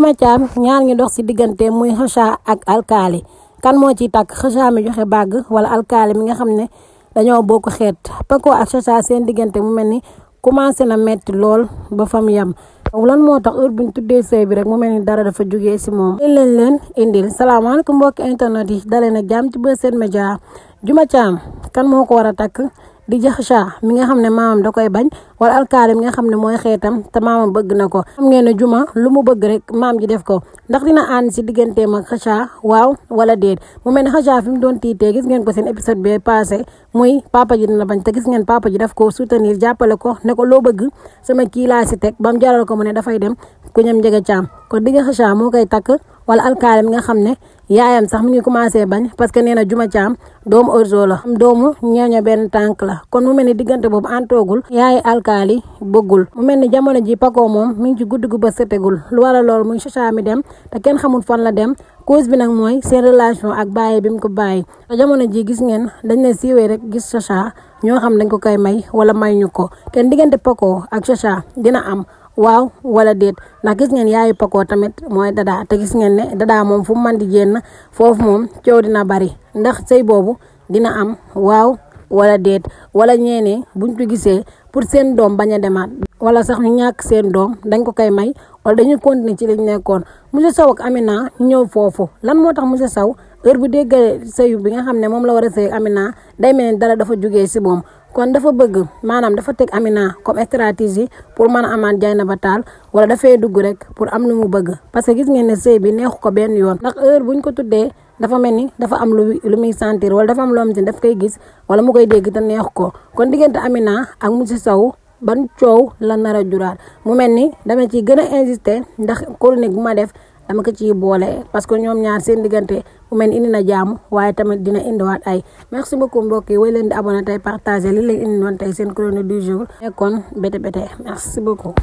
Juma Caam ñaar ngi dox ci diggante muy Kheucha ak alkaali kan moo ciy takk Kheucha mi joxe bàgg wala alkaali mi nga xam ne dañoo bokk xeet Paco ak Chacha seen diggante mu mel ni commencé na metti lool ba fam yam lan moo tax heure buñ tuddee sëy bi rek mu mel ni dara dafa jugee ci moom leen indil salaamaaleykum mbokki internet yi dalee nag jàmm ci Buzz 7 Media Juma Caam kan moo ko war a takk di Kheucha mi nga xam ne maamam da koy bañ wala alkaali mi nga xam ne mooy xeetam te maamam bëgg na ko xam ngeen ne Juma lu mu bëgg rek maam ji def ko ndax dina ànd ci digganteem ak Kheucha waaw wala déet mu mel ne Kheucha fi mu doon tiitee gis ngeen ko seen épisode bi passé muy papa ji dina bañ te gis ngeen papa ji daf ko soutenir jàppale ko ne ko loo bëgg sama kii laa ci teg ba mu jaral ko mu ne dafay dem ku ñam Ndiaga Caam kon digg Kheucha moo koy takk wala alkaali mi nga xam ne yaayam sax mi ngi commencé bañ parce que nee na Juma Caam doomu orzo la doomu ñeeño benn tànk la kon mu mel ni diggante boobu antoogul yaay alkaali bëggul mu mel ni jamono ji Paco moom mi ngi ci guddi gu ba setegul lu waral loolu muy Kheucha mi dem te kenn xamul fan la dem cause bi nag mooy seen relation ak bàyyi bi mu ko bàyyi te jamono ji gis ngeen dañ ne siiwee rek gis Kheucha ñoo xam dañ ko koy may wala may ñu ko kenn diggante Paco ak Kheucha dina am waaw wala déet ndax gis ngeen yaayu Paco tamit mooy Dada te gis ngeen ne Dada moom fu mu mën di génn foofu moom coow dina bari ndax sëy boobu dina am waaw wala déet wala ñeene buñ ko gisee pour seen doom bañ a demaat wala sax ñu ñàkk seen doom dañ ko koy may wala dañuy continuer ci liñ nekkoon monsieur Sow ak Amina ñëw foofu lan moo tax monsieur Sow heure bu déggee sëyu bi nga xam ne moom la war a sëy Amina day mel ni dara dafa jugee si moom kon dafa bëgg maanaam dafa teg Amina comme stratégie pour mën a amaat Dieynaba Tall wala dafay dugg rek pour am lu mu bëgg parce que gis ngeen ne sëy bi neexu ko benn yoon ndax heure buñ ko tuddee dafa mel ni dafa am lu muy sentir wala dafa am loo xam ne daf koy gis wala mu koy dégg te neexu ko kon diggante Amina ak monsieur Sow ban coow la nar a juraat mu mel ni dama ciy gën a insister ndax chronique bu ma def dama ko ciy boole parce que ñoom ñaar seen diggante mu mel ni indi na jàmm waaye tamit dina indiwaat ay merci beaucoup mbokk yi way leen di abonné tey partager li leen indi woon tey seen chronique du jour nekkoon bété merci beaucoup